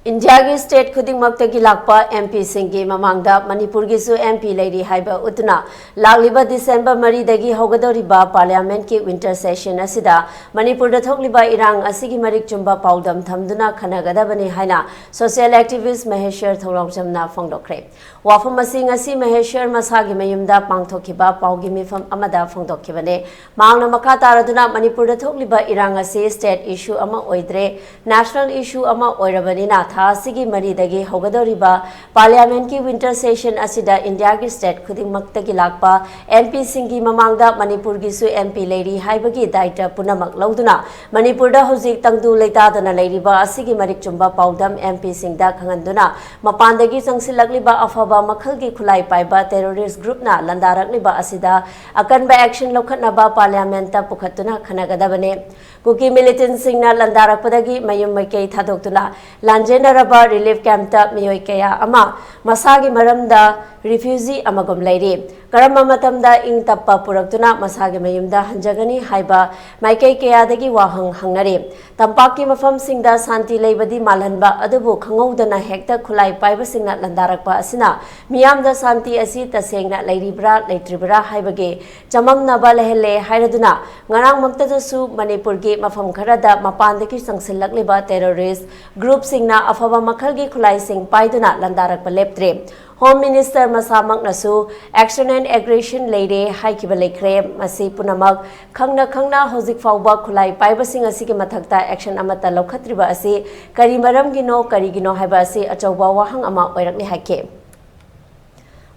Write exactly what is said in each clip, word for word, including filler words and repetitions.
ꯏꯟꯗꯤꯌꯥꯒꯤ ꯁ꯭ꯇꯦꯠ ꯈꯨꯗꯤꯡꯃꯛꯇꯒꯤ ꯂꯥꯛꯄ ꯑꯦꯝ ꯄꯤꯁꯤꯡꯒꯤ ꯃꯃꯥꯡꯗ ꯃꯅꯤꯄꯨꯔꯒꯤꯁꯨ ꯑꯦꯝ ꯄꯤ ꯂꯩꯔꯤ ꯍꯥꯏꯕ ꯎꯠꯇꯨꯅ, ꯂꯥꯛꯂꯤꯕ ꯗꯤꯁꯦꯝꯕꯔ ꯃꯔꯤꯗꯒꯤ ꯍꯧꯒꯗꯧꯔꯤꯕ ꯄꯥꯔꯂꯤꯌꯥꯃꯦꯟꯠꯀꯤ ꯋꯤꯟꯇꯔ ꯁꯦꯁꯟ ꯑꯁꯤꯗ ꯃꯅꯤꯄꯨꯔꯗ ꯊꯣꯛꯂꯤꯕ ꯏꯔꯥꯡ ꯑꯁꯤꯒꯤ ꯃꯔꯤꯛ ꯆꯨꯝꯕ ꯄꯥꯎꯗꯝ ꯊꯝꯗꯨꯅ ꯈꯟꯅꯒꯗꯕꯅꯤ ꯍꯥꯏꯅ ꯁꯣꯁꯤꯌꯦꯜ ꯑꯦꯛꯇꯤꯚꯤꯁ꯭ꯠ ꯃꯍꯦꯁ꯭ꯋꯔ ꯊꯧꯔꯥꯎꯖꯝꯅ ꯐꯣꯡꯗꯣꯛꯈ꯭ꯔꯦ꯫ ꯋꯥꯐꯝ ꯑꯁꯤ ꯉꯁꯤ ꯃꯍꯦꯁ꯭ꯋꯔ ꯃꯁꯥꯒꯤ ꯃꯌꯨꯝꯗ ꯄꯥꯡꯊꯣꯛꯈꯤꯕ ꯄꯥꯎꯒꯤ ꯃꯤꯐꯝ ꯑꯃꯗ ꯐꯣꯡꯗꯣꯛꯈꯤꯕꯅꯤ꯫ ꯃꯍꯥꯛꯅ ꯃꯈꯥ ꯇꯥꯔꯗꯨꯅ, ꯃꯅꯤꯄꯨꯔꯗ ꯊꯣꯛꯂꯤꯕ ꯏꯔꯥꯡ ꯑꯁꯤ ꯁ꯭ꯇꯦꯠ ꯏꯁꯨ ꯑꯃ ꯑꯣꯏꯗ꯭ꯔꯦ, ꯅꯦꯁꯅꯦꯜ ꯏꯁꯨ ꯑꯃ ꯑꯣꯏꯔꯕꯅꯤꯅ, ꯊꯥ ꯑꯁꯤꯒꯤ ꯃꯔꯤꯗꯒꯤ ꯍꯧꯒꯗꯧꯔꯤꯕ ꯄꯥꯔꯂꯤꯌꯥꯃꯦꯟꯠꯀꯤ ꯋꯤꯟꯇꯔ ꯁꯦꯁꯟ ꯑꯁꯤꯗ ꯏꯟꯗꯤꯌꯥꯒꯤ ꯁ꯭ꯇꯦꯠ ꯈꯨꯗꯤꯡꯃꯛꯇꯒꯤ ꯂꯥꯛꯄ ꯑꯦꯝ ꯄꯤꯁꯤꯡꯒꯤ ꯃꯃꯥꯡꯗ ꯃꯅꯤꯄꯨꯔꯒꯤꯁꯨ ꯑꯦꯝ ꯄꯤ ꯂꯩꯔꯤ ꯍꯥꯏꯕꯒꯤ ꯗꯥꯏꯇ ꯄꯨꯝꯅꯃꯛ ꯂꯧꯗꯨꯅ, ꯃꯅꯤꯄꯨꯔꯗ ꯍꯧꯖꯤꯛ ꯇꯪꯗꯨ ꯂꯩꯇꯥꯗꯅ ꯂꯩꯔꯤꯕ ꯑꯁꯤꯒꯤ ꯃꯔꯤꯛ ꯆꯨꯝꯕ ꯄꯥꯎꯗꯝ ꯑꯦꯝ ꯄꯤꯁꯤꯡꯗ ꯈꯪꯍꯟꯗꯨꯅ, ꯃꯄꯥꯟꯗꯒꯤ ꯆꯪꯁꯤꯜꯂꯛꯂꯤꯕ ꯑꯐꯕ ꯃꯈꯜꯒꯤ ꯈꯨꯠꯂꯥꯏ ꯄꯥꯏꯕ ꯇꯦꯔꯣꯔꯤꯁ꯭ꯠ ꯒ꯭ꯔꯨꯞꯅ ꯂꯥꯟꯗꯥꯔꯛꯂꯤꯕ ꯑꯁꯤꯗ ꯑꯀꯟꯕ ꯑꯦꯛꯁꯟ ꯂꯧꯈꯠꯅꯕ ꯄꯥꯔꯂꯤꯌꯥꯃꯦꯟꯠꯇ ꯄꯨꯈꯠꯇꯨꯅ ꯈꯟꯅꯒꯗꯕꯅꯤ꯫ ꯀꯨꯀꯤ ꯃꯤꯂꯤꯇꯦꯟꯠꯁꯤꯡꯅ ꯂꯥꯟꯗꯥꯔꯛꯄꯗꯒꯤ ꯃꯌꯨꯝ ꯃꯀꯩ ꯊꯥꯗꯣꯛꯇꯨꯅ ꯂꯥꯟꯖꯦꯟꯅꯔꯕ ꯔꯤꯂꯤꯐ ꯀꯦꯝꯞꯇ ꯃꯤꯑꯣꯏ ꯀꯌꯥ ꯑꯃ ꯃꯁꯥꯒꯤ ꯃꯔꯝꯗ ꯔꯤꯐ꯭ꯌꯨꯖꯤ ꯑꯃꯒꯨꯝ ꯂꯩꯔꯤ꯫ ꯀꯔꯝꯕ ꯃꯇꯝꯗ ꯏꯪ ꯇꯞꯄ ꯄꯨꯔꯛꯇꯨꯅ ꯃꯁꯥꯒꯤ ꯃꯌꯨꯝꯗ ꯍꯟꯖꯒꯅꯤ ꯍꯥꯏꯕ ꯃꯥꯏꯀꯩ ꯀꯌꯥꯗꯒꯤ ꯋꯥꯍꯪ ꯍꯪꯅꯔꯤ꯫ ꯇꯝꯄꯥꯛꯀꯤ ꯃꯐꯝꯁꯤꯡꯗ ꯁꯥꯟꯇꯤ ꯂꯩꯕꯗꯤ ꯃꯥꯜꯍꯟꯕ ꯑꯗꯨꯕꯨ ꯈꯪꯍꯧꯗꯅ ꯍꯦꯛꯇ ꯈꯨꯠꯂꯥꯏ ꯄꯥꯏꯕꯁꯤꯡꯅ ꯂꯥꯟꯗꯥꯔꯛꯄ ꯑꯁꯤꯅ ꯃꯤꯌꯥꯝꯗ ꯁꯥꯟꯇꯤ ꯑꯁꯤ ꯇꯁꯦꯡꯅ ꯂꯩꯔꯤꯕ꯭ꯔꯥ ꯂꯩꯇ꯭ꯔꯤꯕ꯭ꯔꯥ ꯍꯥꯏꯕꯒꯤ ꯆꯃꯝꯅꯕ ꯂꯩꯍꯜꯂꯦ ꯍꯥꯏꯔꯗꯨꯅ, ꯉꯔꯥꯡꯃꯛꯇꯗꯁꯨ ꯃꯅꯤꯄꯨꯔꯒꯤ ꯃꯐꯝ ꯈꯔꯗ ꯃꯄꯥꯟꯗꯒꯤ ꯆꯪꯁꯤꯜꯂꯛꯂꯤꯕ ꯇꯦꯔꯣꯔꯤꯁ꯭ꯠ ꯒ꯭ꯔꯨꯞꯁꯤꯡꯅ ꯑꯐꯕ ꯃꯈꯜꯒꯤ ꯈꯨꯠꯂꯥꯏꯁꯤꯡ ꯄꯥꯏꯗꯨꯅ ꯂꯥꯟꯗꯥꯔꯛꯄ ꯂꯦꯞꯇ꯭ꯔꯦ꯫ ꯍꯣꯝ ꯃꯤꯅꯤꯁꯇꯔ ꯃꯁꯥꯃꯛꯅꯁꯨ action and aggression ꯂꯩꯔꯦ ꯍꯥꯏꯈꯤꯕ ꯂꯩꯈ꯭ꯔꯦ꯫ ꯃꯁꯤ ꯄꯨꯝꯅꯃꯛ ꯈꯪꯅ ꯈꯪꯅ ꯍꯧꯖꯤꯛ ꯐꯥꯎꯕ ꯈꯨꯠꯂꯥꯏ ꯄꯥꯏꯕꯁꯤꯡ ꯑꯁꯤꯒꯤ ꯃꯊꯛꯇ action ꯑꯃꯠꯇ ꯂꯧꯈꯠꯇ꯭ꯔꯤꯕ ꯑꯁꯤ ꯀꯔꯤ ꯃꯔꯝꯒꯤꯅꯣ, ꯀꯔꯤꯒꯤꯅꯣ ꯍꯥꯏꯕ ꯑꯁꯤ ꯑꯆꯧꯕ ꯋꯥꯍꯪ ꯑꯃ ꯑꯣꯏꯔꯛꯂꯤ ꯍꯥꯏꯈꯤ꯫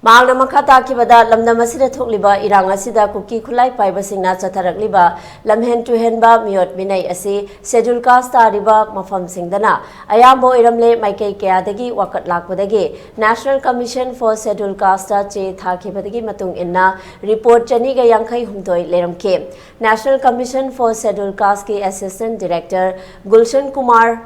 ꯃꯍꯥꯛꯅ ꯃꯈꯥ ꯇꯥꯈꯤꯕꯗ, ꯂꯝꯗꯝ ꯑꯁꯤꯗ ꯊꯣꯛꯂꯤꯕ ꯏꯔꯥꯡ ꯑꯁꯤꯗ ꯀꯨꯀꯤ ꯈꯨꯠꯂꯥꯏ ꯄꯥꯏꯕꯁꯤꯡꯅ ꯆꯠꯊꯔꯛꯂꯤꯕ ꯂꯝꯍꯦꯟ ꯇꯨꯍꯦꯟꯕ ꯃꯤꯑꯣꯠ ꯃꯤꯅꯩ ꯑꯁꯤ ꯁꯦꯗ꯭ꯌꯨꯜ ꯀꯥꯁ꯭ꯠ ꯇꯥꯔꯤꯕ ꯃꯐꯝꯁꯤꯡꯗꯅ ꯑꯌꯥꯝꯕ ꯑꯣꯏꯔꯝꯂꯦ꯫ ꯃꯥꯏꯀꯩ ꯀꯌꯥꯗꯒꯤ ꯋꯥꯀꯠ ꯂꯥꯛꯄꯗꯒꯤ National Commission for Scheduled Caste ꯆꯦ ꯊꯥꯈꯤꯕꯗꯒꯤ ꯃꯇꯨꯡ ꯏꯟꯅ ꯔꯤꯄꯣꯔꯠ ꯆꯅꯤꯒ ꯌꯥꯡꯈꯩ ꯍꯨꯝꯗꯣꯏ ꯂꯩꯔꯝꯈꯤ꯫ National Commission for Scheduled Casteꯀꯤ Assistant Director ꯒꯨꯜꯁꯟ Kumar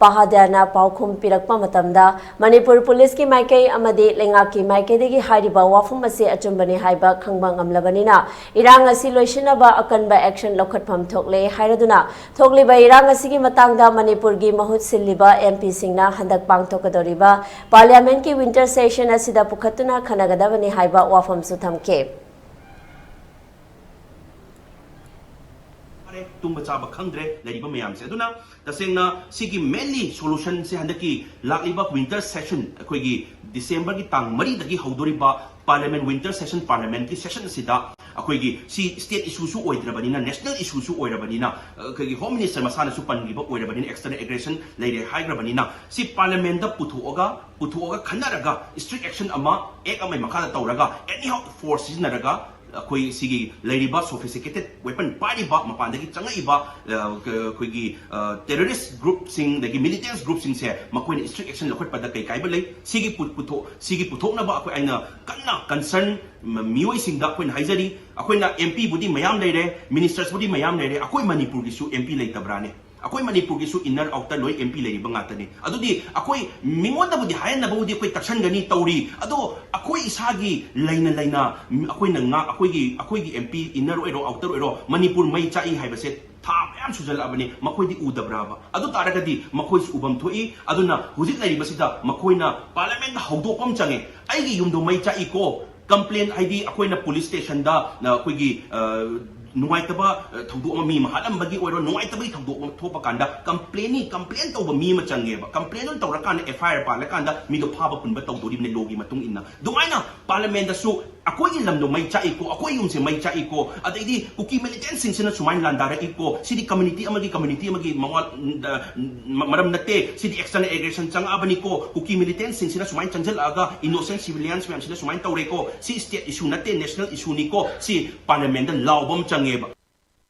ꯄꯍꯥꯗ꯭ꯌꯥꯅ ꯄꯥꯎꯈꯨꯝ ꯄꯤꯔꯛꯄ ꯃꯇꯝꯗ, ꯃꯅꯤꯄꯨꯔ ꯄꯨꯂꯤꯁꯀꯤ ꯃꯥꯏꯀꯩ ꯑꯃꯗꯤ ꯂꯩꯉꯥꯛꯀꯤ ꯃꯥꯏꯀꯩꯗꯒꯤ ꯍꯥꯏꯔꯤꯕ ꯋꯥꯐꯝ ꯑꯁꯤ ꯑꯆꯨꯝꯕꯅꯤ ꯍꯥꯏꯕ ꯈꯪꯕ ꯉꯝꯂꯕꯅꯤꯅ, ꯏꯔꯥꯡ ꯑꯁꯤ ꯂꯣꯏꯁꯤꯟꯅꯕ ꯑꯀꯟꯕ action ꯂꯧꯈꯠꯐꯝ ꯊꯣꯛꯂꯦ ꯍꯥꯏꯔꯗꯨꯅ, ꯊꯣꯛꯂꯤꯕ ꯏꯔꯥꯡ ꯑꯁꯤꯒꯤ ꯃꯇꯥꯡꯗ ꯃꯅꯤꯄꯨꯔꯒꯤ ꯃꯍꯨꯠ ꯁꯤꯜꯂꯤꯕ M P ꯁꯤꯡꯅ ꯍꯟꯗꯛ ꯄꯥꯡꯊꯣꯛꯀꯗꯧꯔꯤꯕ Parliament ꯀꯤ winter session ꯑꯁꯤꯗ ꯄꯨꯈꯠꯇꯨꯅ ꯈꯟꯅꯒꯗꯕꯅꯤ ꯍꯥꯏꯕ ꯋꯥꯐꯝꯁꯨ ꯊꯝꯈꯤ꯫ ꯐꯔꯦ, ꯇꯨꯝꯕ ꯆꯥꯕ ꯈꯪꯗ꯭ꯔꯦ ꯂꯩꯔꯤꯕ ꯃꯌꯥꯝꯁꯦ꯫ ꯑꯗꯨꯅ ꯇꯁꯦꯡꯅ ꯁꯤꯒꯤ mainly solution ꯁꯦ ꯍꯟꯗꯛꯀꯤ ꯂꯥꯛꯂꯤꯕ winter session, ꯑꯩꯈꯣꯏꯒꯤ December ꯒꯤ ꯇꯥꯡ ꯃꯔꯤꯗꯒꯤ ꯍꯧꯗꯣꯔꯤꯕ Parliament, winter session, Parliament ꯀꯤ session ꯑꯁꯤꯗ ꯑꯩꯈꯣꯏꯒꯤ ꯁꯤ state issue ꯁꯨ ꯑꯣꯏꯗ꯭ꯔꯕꯅꯤꯅ, national issue ꯁꯨ ꯑꯣꯏꯔꯕꯅꯤꯅ, ꯑꯩꯈꯣꯏꯒꯤ Home Minister ꯃꯁꯥꯅꯁꯨ ꯄꯟꯈꯤꯕ ꯑꯣꯏꯔꯕꯅꯤꯅ, external aggression ꯂꯩꯔꯦ ꯍꯥꯏꯈ꯭ꯔꯕꯅꯤꯅ, ꯁꯤ Parliament ꯗ ꯄꯨꯊꯣꯛꯑꯒ, ꯄꯨꯊꯣꯛꯑꯒ ꯈꯟꯅꯔꯒ strict action ꯑꯃ, act ꯑꯃꯒꯤ ꯃꯈꯥꯗ ꯇꯧꯔꯒ, anyhow force ꯁꯤꯖꯤꯟꯅꯔꯒ, ꯑꯩꯈꯣꯏ ꯁꯤꯒꯤ ꯂꯩꯔꯤꯕ sophisticated weapon ꯄꯥꯏꯔꯤꯕ, ꯃꯄꯥꯟꯗꯒꯤ ꯆꯪꯉꯛꯏꯕ, ꯑ, ꯀ-, ꯑꯩꯈꯣꯏꯒꯤ, ꯑ, terrorist group ꯁꯤꯡ, ꯑꯗꯒꯤ militants group ꯁꯤꯡꯁꯦ ꯃꯈꯣꯏꯅ strict action ꯂꯧꯈꯠꯄꯗ ꯀꯩ ꯀꯥꯏꯕ ꯂꯩ? ꯁꯤꯒꯤ ꯄꯨ-, ꯄꯨꯊꯣꯛ-, ꯁꯤꯒꯤ ꯄꯨꯊꯣꯛꯅꯕ ꯑꯩꯈꯣꯏ, ꯑꯩꯅ ꯀꯟꯅ concern ꯃ-, ꯃꯤꯑꯣꯏꯁꯤꯡꯗ ꯑꯩꯈꯣꯏꯅ ꯍꯥꯏꯖꯔꯤ꯫ ꯑꯩꯈꯣꯏꯅ M P ꯕꯨꯗꯤ ꯃꯌꯥꯝ ꯂꯩꯔꯦ, ministers ꯕꯨꯗꯤ ꯃꯌꯥꯝ ꯂꯩꯔꯦ, ꯑꯩꯈꯣꯏ ꯃꯅꯤꯄꯨꯔꯒꯤꯁꯨ M P ꯂꯩꯇꯕ꯭ꯔꯥꯅꯦ? ꯑꯩꯈꯣꯏ ꯃꯅꯤꯄꯨꯔꯒꯤꯁꯨ inner outer ꯂꯣꯏ M P ꯂꯩꯔꯤꯕ ꯉꯥꯛꯇꯅꯤ꯫ ꯑꯗꯨꯗꯤ ꯑꯩꯈꯣꯏ ꯃꯤꯉꯣꯟꯗꯕꯨꯗꯤ ꯍꯥꯏꯍꯟꯅꯕꯕꯨꯗꯤ ꯑꯩꯈꯣꯏ ꯇꯛꯁꯟꯒꯅꯤ, ꯇꯧꯔꯤ꯫ ꯑꯗꯣ ꯑꯩꯈꯣꯏ ꯏꯁꯥꯒꯤ ꯂꯩꯅ ꯂꯩꯅ, ꯎꯝ, ꯑꯩꯈꯣꯏꯅ ꯉꯥ-, ꯑꯩꯈꯣꯏꯒꯤ, ꯑꯩꯈꯣꯏꯒꯤ M P inner ꯑꯣꯏꯔꯣ, outer ꯑꯣꯏꯔꯣ, ꯃꯅꯤꯄꯨꯔ ꯃꯩ ꯆꯥꯛꯏ ꯍꯥꯏꯕꯁꯦ ꯊꯥ ꯃꯌꯥꯝ ꯁꯨꯖꯜꯂꯛꯑꯕꯅꯤ, ꯃꯈꯣꯏꯗꯤ ꯎꯗꯕ꯭ꯔꯥꯕ? ꯑꯗꯨ ꯇꯥꯔꯒꯗꯤ ꯃꯈꯣꯏꯁꯨ ꯎꯐꯝ ꯊꯣꯛꯏ꯫ ꯑꯗꯨꯅ ꯍꯧꯖꯤꯛ ꯂꯩꯔꯤꯕꯁꯤꯗ ꯃꯈꯣꯏꯅ Parliament ꯍꯧꯗꯣꯛꯄ ꯑꯃ ꯆꯪꯉꯦ꯫ "ꯑꯩꯒꯤ ꯌꯨꯝꯗꯣ ꯃꯩ ꯆꯥꯛꯏꯀꯣ", complain, ꯍꯥꯏꯗꯤ ꯑꯩꯈꯣꯏꯅ police station ꯗ, ꯑ, ꯑꯩꯈꯣꯏꯒꯤ, ꯑ, ꯅꯨꯡꯉꯥꯏꯇꯕ, ꯑ, ꯊꯧꯗꯣꯛ ꯑꯃ, ꯃꯤ ꯑꯃ ꯍꯥꯠꯂꯝꯕꯒꯤ ꯑꯣꯏꯔꯣ, ꯅꯨꯡꯉꯥꯏꯇꯕꯒꯤ ꯊꯧꯗꯣꯛ ꯑꯃ ꯊꯣꯛꯄ ꯀꯥꯟꯗ complain ꯅꯤ, complain ꯇꯧꯕ ꯃꯤ ꯑꯃ ꯆꯪꯉꯦꯕ꯫ Complain ꯑꯣꯏꯅ ꯇꯧꯔꯀꯥꯟꯗ F I R ꯄꯥꯜꯂꯀꯥꯟꯗ ꯃꯤꯗꯣ ꯐꯥꯕ ꯄꯨꯟꯕ ꯇꯧꯗꯣꯔꯤꯕꯅꯦ, law ꯒꯤ ꯃꯇꯨꯡ ꯏꯟꯅ꯫ ꯑꯗꯨꯃꯥꯏꯅ Parliament ꯗꯁꯨ "ꯑꯩꯈꯣꯏꯒꯤ ꯂꯝꯗꯣ ꯃꯩ ꯆꯥꯛꯏꯀꯣ, ꯑꯩꯈꯣꯏ ꯌꯨꯝꯁꯦ ꯃꯩ ꯆꯥꯛꯏꯀꯣ, ꯑꯗꯩꯗꯤ ꯀꯨꯀꯤ militant ꯁꯤꯡꯁꯤꯅ ꯁꯨꯃꯥꯏꯅ ꯂꯥꯟꯗꯥꯔꯛꯏꯀꯣ, ꯁꯤꯗꯤ community ꯑꯃꯒꯤ community ꯑꯃꯒꯤ ꯃꯋꯥ-, ꯎꯝ, ꯑ, ꯎꯝ, ꯃ-, ꯃꯔꯝ ꯅꯠꯇꯦ, ꯁꯤꯗꯤ external aggression ꯆꯪꯉꯛꯑꯕꯅꯤꯀꯣ, ꯀꯨꯀꯤ militant ꯁꯤꯡꯁꯤꯅ ꯁꯨꯃꯥꯏꯅ ꯆꯪꯁꯤꯜꯂꯛꯑꯒ innocent civilians ꯃꯌꯥꯝꯁꯤꯅ ꯁꯨꯃꯥꯏꯅ ꯇꯧꯔꯦꯀꯣ, ꯁꯤ state issue ꯅꯠꯇꯦ, national issue ꯅꯤꯀꯣ", ꯁꯤ Parliament ꯗ ꯂꯥꯎꯕ ꯑꯃ ꯆꯪꯉꯦꯕ꯫